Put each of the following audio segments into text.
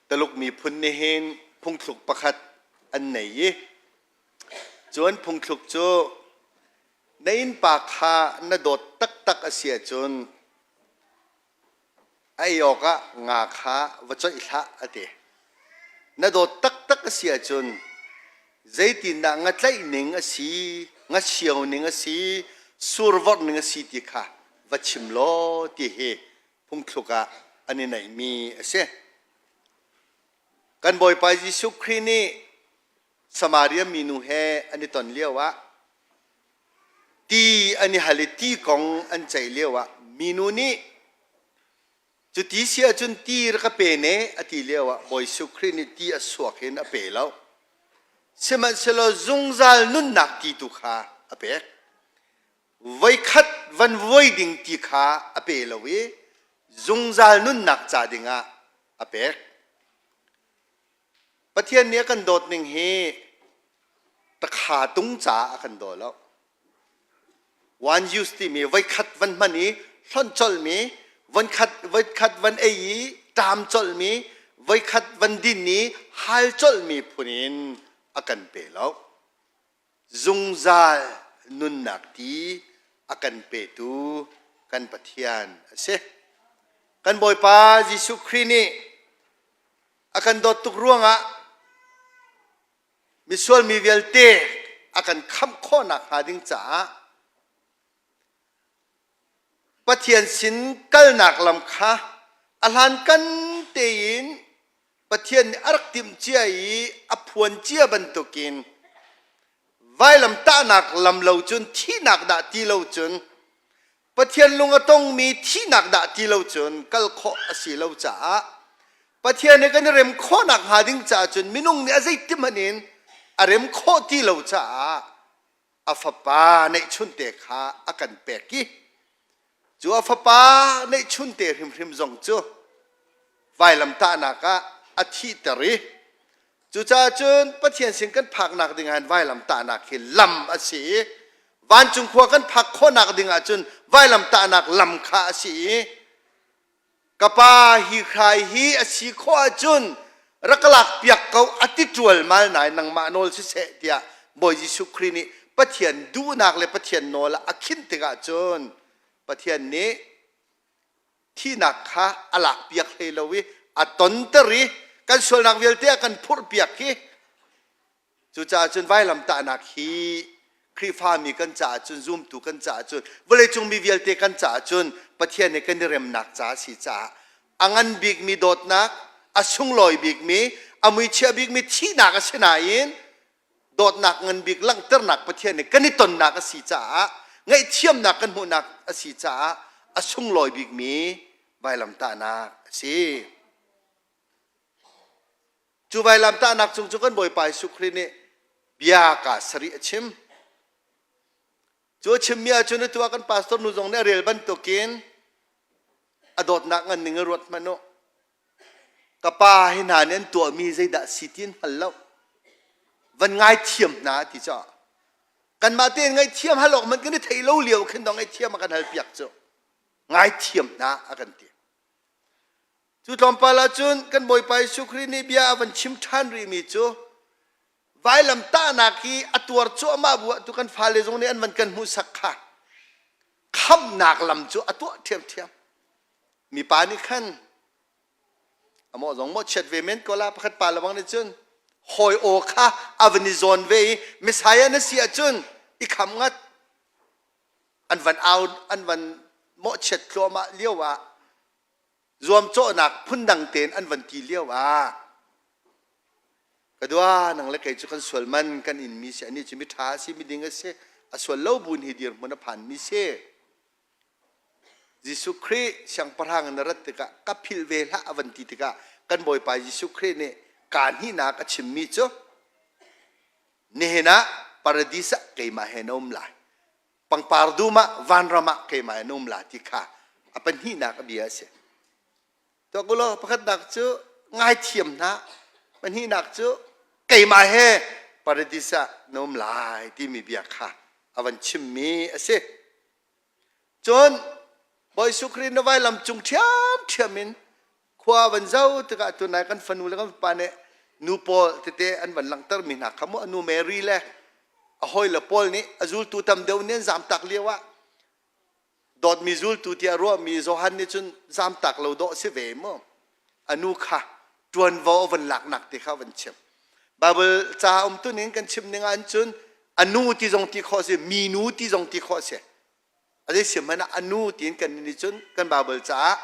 Taluk miphun nih hin phungthluk pakhat an nei i cu an phungthluk cu na innpa kha na dawt taktak a si ahcun a ei awkah nga kha va coih hlah a ti. Na dawt taktak a si ahcun zeitindah nga tlaih ning a si, nga sio ning a si, survorh ning a si ti kha va chim law ti hi phungthluk ah an i neihmi a si. Kan Bawipa Jesuh Khrih nih Samaria minu he an i ton lioah ti an i hal i ti kong an ceih lioah minu nih cu ti si ahcun ti rak ka pe ne a ti lioah Bawi Jesuh Khrih nih ti a suak in a pe lo. Sihmanhsehlaw zungzal nunnak ti tu kha a pek. Voikhat van voi ding ti kha a pe lo i zungzal nunnak ca dingah a pek. Pathian nih a kan dawt ning hi takha tung caah a kan daw lo. One use timi voikhat van hman i hlonh colhmi, voikhat voikhat van ei i ṭam colhmi, voikhat van din i hal colhmi phun in a kan pe lo. Zungzal nunnak ti a kan petu kan Pathian a si. Kan Bawipa Jesuh Khrih nih a kan dawt tuk ruangah misual mi vialte a kan khamh khawhnak hnga ding caah Pathian sin kalnak lam kha a hlankan tein Pathian nih a rak timh cia i a phuan cia bantukin vailam tahnak lam lo cun thihnak dah ti lo cun Pathian lung a tongmi thihnak dah ti lo cun kal khawh a si lo caah Pathian he kan i rem khawhnak hnga ding caah cun minung nih a zeitim hmanh in a rem khawh ti lo caah a fapa neihchunte kha a kan pek i cu a fapa neihchunte hrimhrim zong cu vailamtahnak ah a thihter i Cucaah cun Pathian sin kan phaknak ding ah vailamtahnak hi lam a si i vancung khua kan phak khawhnak ding ahcun vailamtahnak lam kha a si i ka pa hi hrai hi a si khawh ahcun rak ka lak piak ko a ti ṭualmal nain nangmah nawl siseh tiah Bawi Jesuh Khrih nih Pathian duhnak le Pathian nawl ah a khinh tikah cun Pathian nih thihnak kha a lakpiak hlei lo i a tonter i kan sualnak vialte a kan phurhpiak hi cucaah cun vailamtahnak hi Khrihfami kan caah cun zumtu kan caah cun vawleicung mi vialte kan caah cun Pathian he kan i remnak ca a si caah a ngan bikmi dawtnak a sunglawi bikmi a muichia bikmi thihnak a si nain dawtnak ngan bik langhternak Pathian nih kan i tonnak a si caah ngaihthiamnak kan hmuhnak a si caah a sunglawi bikmi vailamtahnak a si. Cu vailamtahnak cung cu kan Bawipa Jesuh Khrih nih bia ka sarih a chim. Cu a chimmi ahcun atu ah kan pastor nu zong nih a rel bantukin a dawtnak ngan ning i ruat hmanh u. Ka pa hi hna nih an tuahmi zeidah si ti an hngal lo. Van ngaithiam hna ti cu. Kanmah tein ngaihthiam hal awk hmanh kan i theih lo lio khin dong ngaihthiam a kan hal piak cu. Ngaithiam hna a kan ti. Cu tlawmpal ahcun kan Bawipa Jesuh Khrih nih bia a van chim ṭhan rihmi cu vailam tahnak hi a tuar cuahmah bu ah tu kan fale zong nih an van kan hmuhsak kha khamnak lam cu a tuah ṭhiamṭhiam. Mipa nih khan amawh zong mawhchiat ve men ko la pakhat pa lebang nih cun hawi aw kha a van i zawn ve i Messiah na si ahcun i kham ngat an van au an van mawhchiat thluahmah lio ah zuamcawhnak phundang tein an van ti lio ah ka dua nang le kei cu kan sual man kan in mi si ani cu mi ṭha a si mi ding a si a sual lo bun hi dirhmun a phan mi si Jesuh Khrih siangpahrang in a rat tikah ka philh ve hlah a van ti tikah kan Bawipa Jesuh Khrih nih kaa hnihnak a chimmi cu nihin ah paradis ah keimah he na um lai pangpar dum ah vanram ah keimah he na um lai ti kha a pahnihnak a bia a si. Tuak ulaw pakhatnak cu ngaithiam hna pahnihnak cu keimah he paradis ah na um lai timi bia kha a van chimmi a si. Cun Bawi Jesuh Khrih na vailam cung ṭhiamṭhiam in Khua van zoh tikah tunai kan fanu le kan fapa nih nu pawl tete an van langhter mi hna kha mu anu Mary le a hawile pawl nih a zultu tam deuh nih an zamtak lio ah dawtmi zultu tiah ruahmi Johan nih cun zamtak lo dawh si ve mu a nu kha ṭuanvo a van laknak te kha van chim Bible ca um tu ning kan chim ning ah cun a nu ti zong ti khawh si mi nu ti zong ti khawh si a zei sim hmanh ah a nu tiin kan nih cun kan Bible caah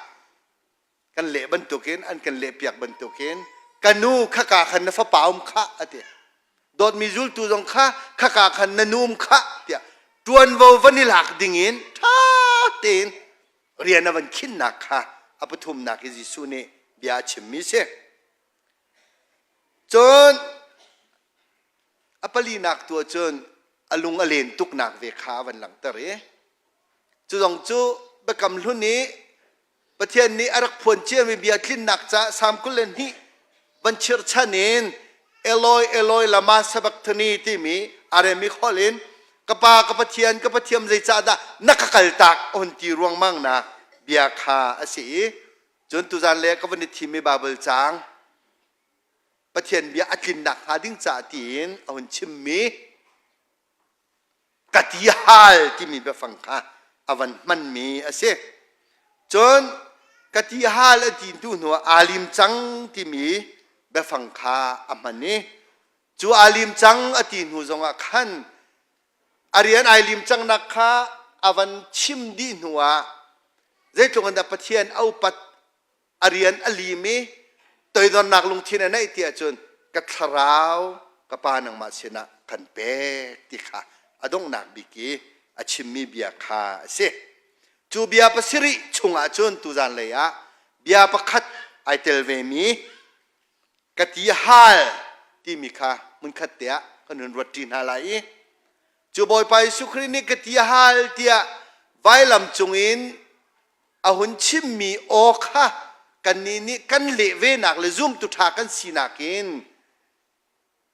kan leh bantukin an kan lehpiak bantukin ka nu khaka khan na fapa um khah a ti dawtmi zultu zong kha khaka khan na nu um khah tiah ṭuanvo van i lak dingin ṭha tein rian a van khinnak kha a pathumnak i Jesuh nih bia a chimmi si. Cun a palinak tu ahcun a lung a len tuknak ve kha a van langhter i cu zong cu biakam hlun i Pathian nih a rak phuan ciami bia tlinnak caah Salm 22 van chirchan in Eloi Eloi lama sabachthani timi Aramaic holh in ka pa ka Pathian ka Pathian zeicahdah na ka kaltak a hun ti ruangmang na bia kha a si i cun tuzan le ka van i thimmi Baibal caang Pathian bia a tlinnak hnga ding caah tiin a hun chimmi ka ti hal timi biafang kha a van hmanmi a si. Cun ka ti hal a ti tu hnu ah aa lim cang timi biafang kha a hman i cu aa lim cang a ti hnu zongah khan a rian ai lim cangnak kha a van chim dih hnu ah zeitluk in dah Pathian a upat a rian a lim i toidornak lungthin a neih ti ahcun ka thlarau ka pa nangmah sinah kan pek ti kha a donghnak bik i a chimmi bia kha a si. Cu bia pasarih chungah cun tuzan lei ah bia pakhat ai tel vemi ka ti hal timi kha hmunkhat te ah kan hun ruat ṭi hna lai i cu Bawipa Jesuh Khrih nih ka ti hal tiah vailam cungin a hun chimmi aw kha kannih nih kan leh venak le zumtu ṭha kan sinak in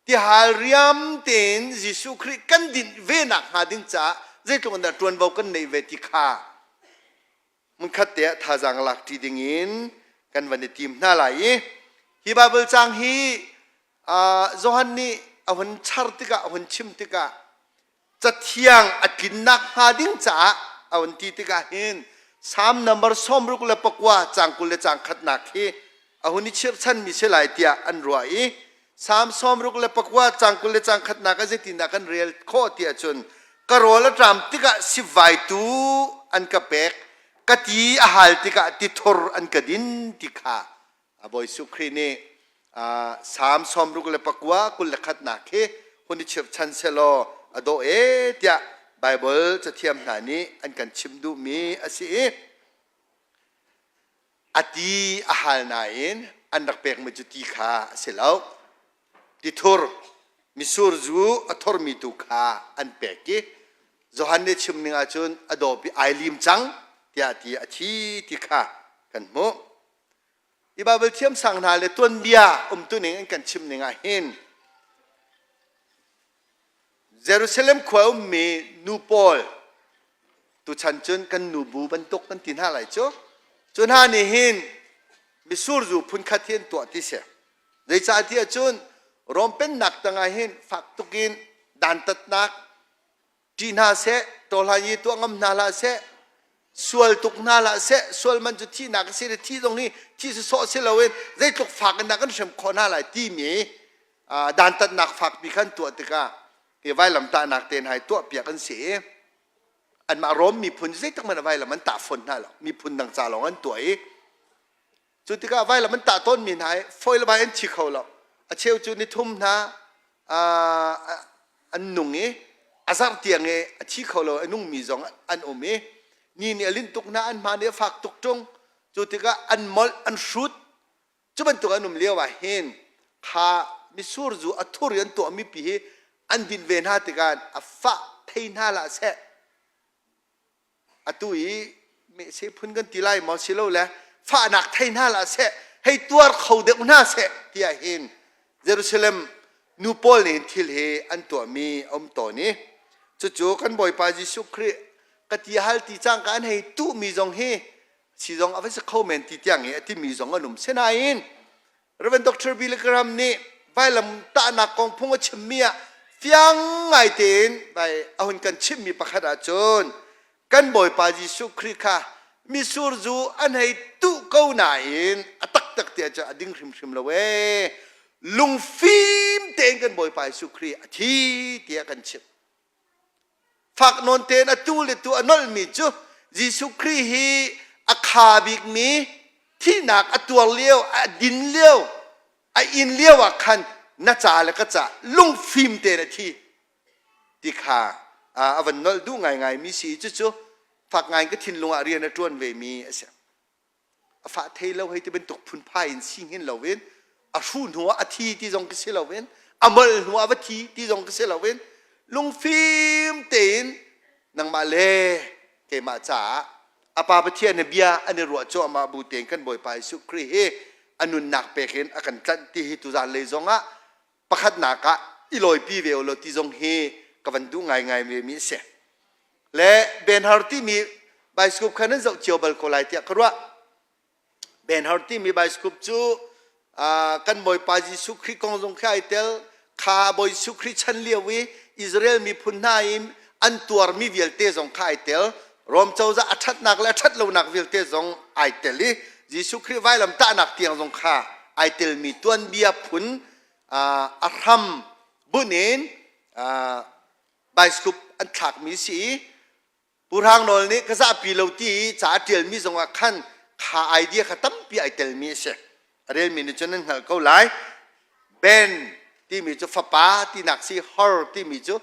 tihal riam tein Jesuh Khrih kan dinh venak hnga ding caah zeitluk in dah ṭuanvo kan neih ve ti kha hmunkhat te ah thazaang lak ṭi ding in kan van i tim hna lai i hi Baibal caang hi Johan nih a hun char tikah a hun chim tikah Cathiang a tlinnak hnga ding caah a hun ti tikah hin Salm number 69 caang 20 le caang khatnak hi a hun i chirhchanmi si lai tiah an ruah i Salm 69 caang 20 le caang khatnak ah zeitindah kan rel khawh ti ahcun ka rawl a ṭam tikah sivaitu an ka pek ka ti a hal tikah tithur an ka din ti kha A Bawi Jesuh Khrih nih Salm 69 21nak hi hun i chirhchan sehlaw a dawh ee tiah Baibal cathiam hna nih an kan chimh duhmi a si i a ti a hal nain an rak pekmi cu ti kha a si lo. Tithur, misur zu a thormi tu kha an pek i Johan nih chim ning ahcun a dawp i ai lim cang tiah ti a thi ti kha kan hmuh. Hi Baibal thiamsang hna le tuanbia umtuning an kan chim ning ah hin Jerusalem khua ummi nu pawl tuchan cun kan nu bu bantuk kan ti hna lai cu. Cu hna nih hin misur zu phunkhat hi an tuah ti si. Zeicahtiah cun Rom pennak tangah hin fak tukin dantatnak ṭih hna seh, tawhlan i tuah ngam hna hlah seh, sual tuk hna hlah seh, sual man cu thihnak a si le thi zong hi thi sawsawh si loin zeitluk fak in dah kan hrem khawh hna lai timi dantatnak fakpi khan tuah tikah hi vailamtahnak te hna hi tuahpiak an si i anmah Rom miphun zeitik hmanh ah vailam an tah fawn hna lo miphun dang ca lawng an tuah i Cu tikah vailam an tah tawnmi hna hi fawi le bai an thi kho lo. A cheu cu nithum hna an nung i a zarh tiang i a thi kho lo a nungmi zong an um i ni nih a linh tuk hna an hma nih a fak tuk ṭung. Cu tikah an molh an hrut. Cu bantuk an um lio ah hin kha misur zu a thur i an tuahmi pi hi an din ve hna tikah a fah thei hna hlah seh atu i mehse phun kan ti lai maw silole fahnak thei hna hlah seh hei tuar kho deuh hna seh tiah hin Jerusalem nu pawl nih thil hi an tuahmi a um tawn i cucu kan Bawipa Jesuh Khrih ka ti hal ti cangka an hei tuhmi zong hi. Si zong a va si kho men ti tiang i a timi zong an um. Sinain Reverend Dr. Billy Graham nih vailam tahnak kong phung a chimmi ah fiang ngai tein vai a hun kan chimmi pakhat ahcun kan Bawipa Jesuh Khrih kha misur zu an hei tuh ko nain a taktak ti ahcun a ding hrimhrim lo ee lungfim tein kan Bawipa Jesuh Khrih a thi tiah kan chimh. Fak nawn tein a tu le tu a nolhmi cu Jesuh Khrih hi a kha bikmi thihnak a tuar lio, a din lio, a in lio ah khan na ca le ka ca lungfim tein a thi ti kha a van nolh duh ngaingai mi si cucu fak ngai ka thinlung ah rian a ṭuan ve mi a si. A fah thei lo hei ti bantuk phunphai in si hngin loin a hru hnu ah a thi ti zong ka si loin a molh hnu ah va thi ti zong ka si loin lungfim tein nangmah le keimah caah a pa Pathian he bia an i ruah cuahmah bu tein kan Bawipa Jesuh Khrih hi a nunnak pek in a kan tlanh ti hi tuzan lei zong ah pakhatnak ah i lawipi ve ulaw ti zong hi ka van duh ngaingai ve mi a si. Le Ben-Hur timi bioscope kha nan zoh cio bal ko lai tiah ka ruah. Ben-Hur timi bioscope cu kan Bawipa Jesuh Khrih kong zong khi ai tel. Kha Bawi Jesuh Khrih chan lio i Israel miphun hna i an tuarmi vialte zong kha ai tel. Rom cozah a ṭhatnak le a ṭhat lonak vialte zong ai tel i Jesuh Khrih vailam tahnak tiang zong kha ai telmi tuanbia phun a hram bunh in bioscope an thlakmi si i Pu Hrang Nawl nih ka zahpi lo ti i ca a ṭialmi zongah khan kha idea kha tampi ai telmi a si. A relmi nih cun nan hngalh ko lai. Ben timi cu fapa tinak si, Hor timi cu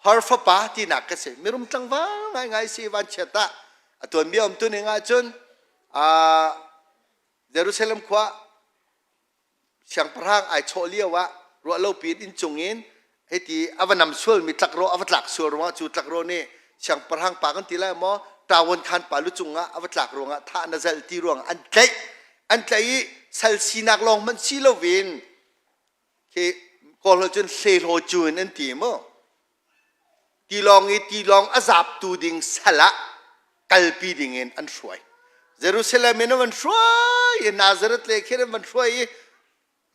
Hor fapa tinak ka si. Mirum tlangval ngaingai si vanchiat ah a tuanbia um tuning ahcun Jerusalem khua siangpahrang ai chawh lio ah ruah lo piin inncung in hiti a va nam sualmi tlakrawh a va tlak sual ruangah cu tlakrawh nih siangpahrang pa kan ti lai maw ṭawon khan pa lu cungah a va tlak ruangah thah na zalh ti ruangah an tlaih an tlaih i sal sinak lawng hmanh si loin khi kawl cun hlehlaw cun an ti mu Tilawng i tilawng a zaptu ding sal ah kalpi dingin an hruai. Jerusalem in an van hruai i Nazareth le khin an van hruai i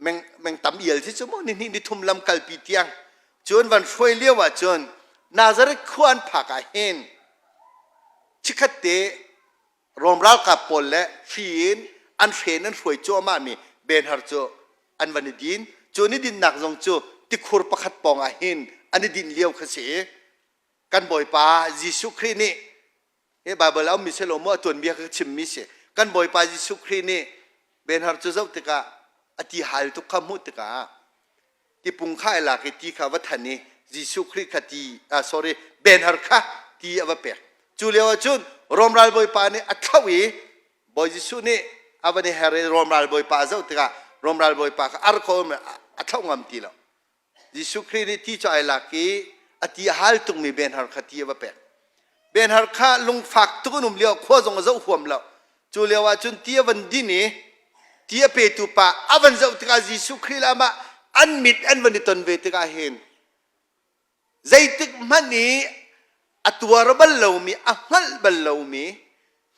meng, meng tam ial si cu mu ni hnih ni thum lam kalpi tiang cu an van hruai lio ah cun Nazareth khua an phak ah hin chikkhat te Rom ralkap pawl le hri in an hren an hruai cuahmahmi Ben-Hur cu an van i din. Cu an i dinhnak zong cu tikhur pakhat pawng ah hin an i dinh lio kha si i kan Bawipa Jesuh Khrih nih hi Baibal a ummi selaw maw a tuanbia ka chimmi si kan Bawipa Jesuh Khrih nih Ben-Hur cu zoh tikah a ti hal tuk kha hmuh tikah tipung kha ai lak i ti kha a va than i Jesuh Khrih kha ti ah sorry Ben-Hur kha ti a va pek. Cu lio ah cun Rom ralbawipa nih a thlauh i Bawi Jesuh nih a van i her i Rom ralbawipa a zoh tikah Rom ralbawipa kha ar ko a thlauh ngam ti lo. Jesuh Khrih nih ti cu ai lak i a ti a hal tukmi Ben-Hur kha ti a va pek. Ben-Hur kha lungfak tuk an um lio khua zong a zoh huam lo. Cu lio ah cun ti a van din i ti a petu pa a van zoh tikah Jesuh Khrih le amah an mit an van i ton ve tikah hin zeitik hmanh i a tuar bal lomi a hngalh bal lomi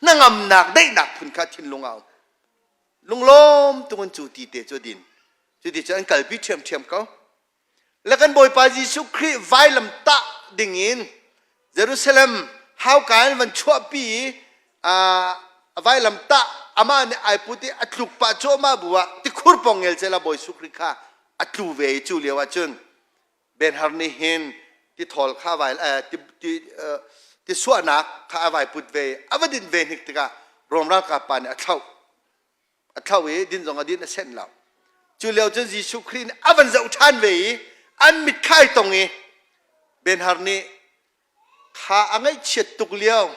hnangamnak daihnak phun kha thinlung ah um lunglawm tungin cu ti te cu din cu ti cu an kalpi ṭhiamṭhiam ko Le kan Bawipa Jesuh Khrih vailam tah dingin Jerusalem hauka in van chuahpi i a vailam tah amah nih ai put i a tluk pah cuahmah bu ah tikhur pawng ngelcel ah Bawi Jesuh Khrih kha a tlu ve i cu lio ah cun Ben-Hur nih hin tithawl kha vai ti, ti, ti suahnak kha a vai put ve a va din ve hnik tikah Rom ralkap pa nih a thlauh a thlo i din zong a din a senh lo cu lio cun Jesuh Khrih nih a van zoh ṭhan ve i an mit khai tong i Ben-Hur nih kha a ngaihchiat tuk lio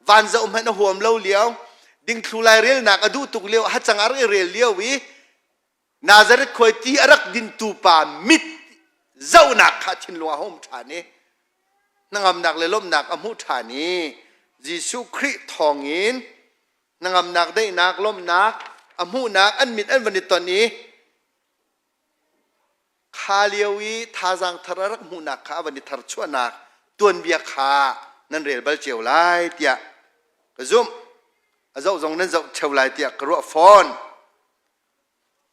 van zoh hmanh a huam lo lio dingthlu lai relnak a duh tuk lio hacang a rak i rel lio i Nazareth khuai ti a rak dintu pa mit zohnak kha thinlung a hum ṭhan i hnangamnak le lawmhnak a hmuh ṭhan i Jesuh Khrih thawngin hnangamnak daihnak lawmhnak a hmuhnak an mit an van i ton i kha lio i thazaang thar a rak hmuhnak kha a van i tharchuahnak tuanbia kha nan rel bal cio lai tiah ka zumh. A zoh zong nan zoh ṭheo lai tiah ka ruah fawn.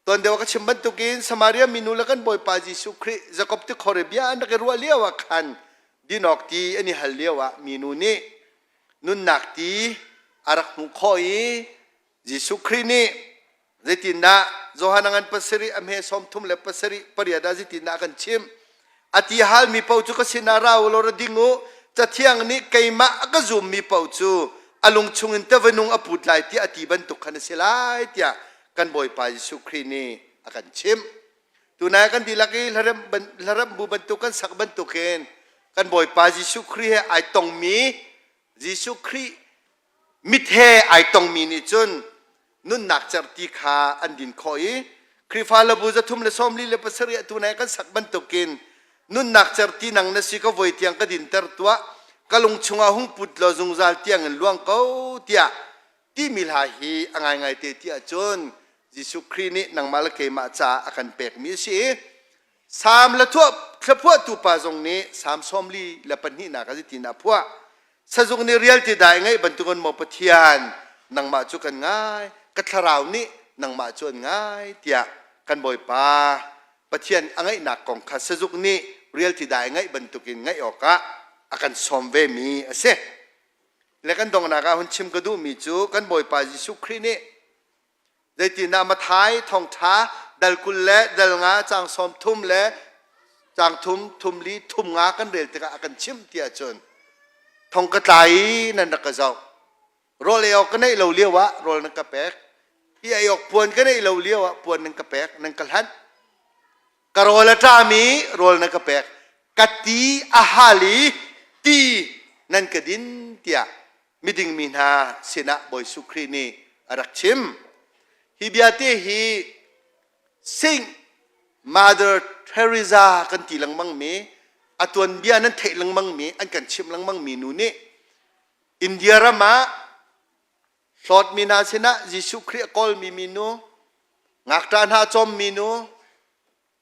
Tuan deuh ka chim bantukin Samaria minu le kan Bawipa Jesuh Khrih Jakob tikhor i bia an rak i ruah lio ah khan dinawk ti an i hal lio ah minu nih nunnak ti a rak hmuh khawh i Jesuh Khrih nih zeitindah Johan a ngan pasarih a hme 37 pariat ah zeitindah a kan chimh? A ti halmi paoh cu ka sinah ra u law ra ding u. Cathiang nih keimah a ka zummi paoh cu a lung chungin tiva nung a put lai tiah a ti bantuk khan a si lai tiah kan Bawipa Jesuh Khrih nih a kan chimh. Tunai kan dihlak i hlaremh bu bantuk kan sak bantukin kan Bawipa Jesuh Khrih he ai tongmi Jesuh Khrih mit he ai tongmi nih cun nunnak cerhti kha an din khawh i Khrihfa labu 347 atu nai kan sak bantukin nunnak cerhti nang na si ka voi tiang ka dinter tuah ka lung chungah hung put law zungzal tiang in luang ko tiah timi hla hi a ngaingai te ti ahcun Jesuh Khrih nih nangmah le keimah caah a kan pekmi a si i Salm la thlaphuahtu pa zong nih Salm 42 a ti a phuah. Sazuk nih rial ti dai ngaih bantukin maw Pathian nangmah cu kan ngai ka thlarau nih nangmah cu an ngai tiah kan Bawipa Pathian a ngaihnak kong kha sazuk nih rial ti dai ngaih bantukin ngaih awkah a kan sawm ve mi a si. Le kan donghnak ah hun chim ka duhmi cu kan Bawipa Jesuh Khrih nih Zeitindah Matthai thawngṭha dal 20 le dal nga caang 30 le caang thum thum li thum nga kan rel tikah a kan chimh ti ahcun thong ka tla i nan rak ka zoh. Rawl ei awk ka neih lo lio ah rawl nan ka pek. Hi ei awk puan ka neih lo lio ah puan nan ka pek, nan ka hlanh. Ka rawl a ṭami rawl nan ka pek. Ka ti a hal i ti nan ka din tiah miding mi hna sinah Bawi Jesuh Khrih nih a rak chim. Hi bia te hi Saint Mother Teresa kan ti lengmang mi a tuanbia nan theih lengmang mi an kan chimh lengmang mi nu nih India ram ah hlawtmi hna sinah Jesuh Khrih a kawlmi minu ngakṭah hna a cawmmi nu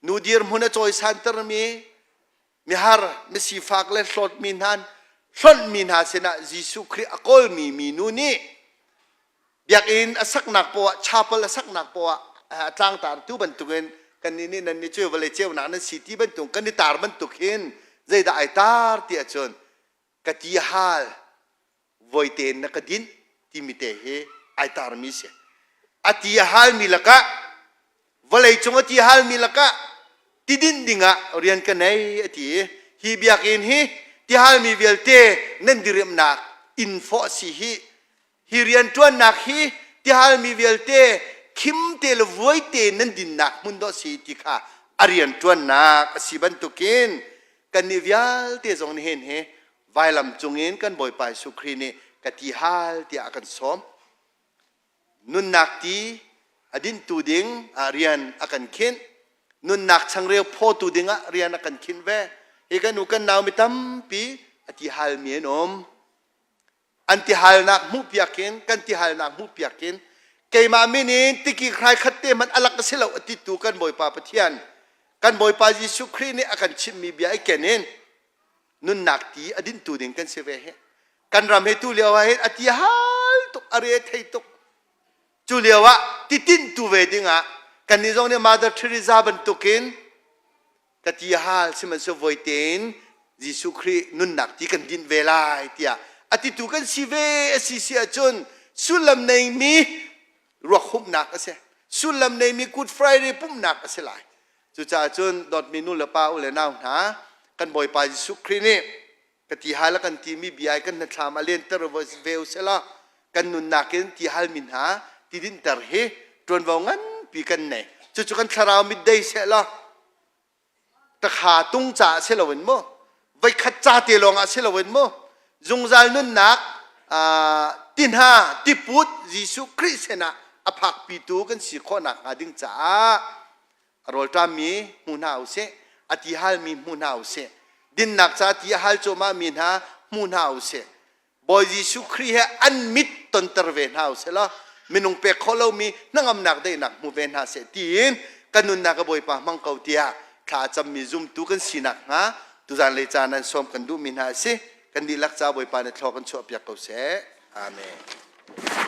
nu dirhmun a cawisantermi mihar misifak le hlawtmi hna hlonhmi hna sinah Jesuh Khrih a kawlmi minu nih biakinn a saknak poah chapel a saknak poah a tlangtartu bantukin kannih nih nan nih cu vawlei ceunak nan si ti bantuk kan i tar bantuk hin zeidah ai tar ti ahcun ka ti hal voite na ka dinh timi te hi ai tarmi si. A ti a halmi lakah vawlei cung a ti halmi lakah ti dinh dingah rian ka nei a ti i hi biakinn hi ti halmi vialte nan diriamnak inn fawh si hi hi rianṭuannak hi ti halmi vialte khim te le vuai te nan dinnak hmun dawh si ti kha a rianṭuannak a si bantukin kannih vialte zong nihin hi vailam cungin kan Bawipa Jesuh Khrih nih ka ti hal tiah a kan sawm. Nunnak ti a dinhtu ding ah rian a kan khinh. Nunnak changreu phawtu ding ah rian a kan khinh ve. Hi kan u kan nau mi tampi a ti halmi an um. An ti halnak hmuhpiak in kan ti halnak hmuhpiak in keimah min in tiki hrai khat te hmanh alak a si lo a titu kan Bawipa Pathian kan Bawipa Jesuh Khrih nih a kan chimhmi bia i ken in nunnak ti a dinhtu ding kan si ve hi kan ram he tu lio ah hin a ti hal tuk a re thei tuk cu lio ah ti tinhtu ve ding ah kannih zong nih Mother Teresa bantukin ka ti hal sihmanhsehlaw voi tein Jesuh Khrih nunnak ti kan dinh ve lai tiah a titu kan si ve a si si ahcun sullam neimi ruak humhnak a si sullam neimi Good Friday pumhnak a si lai Cucaah cun dawtmi nu le pa u le nau hna, kan Bawipa Jesuh Khrih nih ka ti hal a kan timi bia i kan hnathlam a lenter ve u sila kan nunnak in ti halmi hna ti dinhter hi ṭuanvo nganpi kan nei. Cucu kan thlarau mit dei seh law takha tung caah si loin mu voikhat ca te lawng ah si loin mu zungzal nunnak ti hna tiput Jesuh Khrih sinah a phakpitu kan si khawh nakhnga ding caah a rawlṭammi hmu hna usih a ti halmi hmu hna usih dinnak ca ti a hal cuahmahmi hna hmu hna usih Bawi Jesuh Khrih he an mit tonter ve hna usih law minung pek khawh lomi hnangamnak daihnak hmu ve hna seh tiin kan nunnak a Bawipa hmang ko tiah thla a cammi zumtu kan si nakhnga tuzan lei caan an sawm kan duhmi hna a si kan dihlak ca Bawipa nih thlaw kan chuahpiak ko seh amen.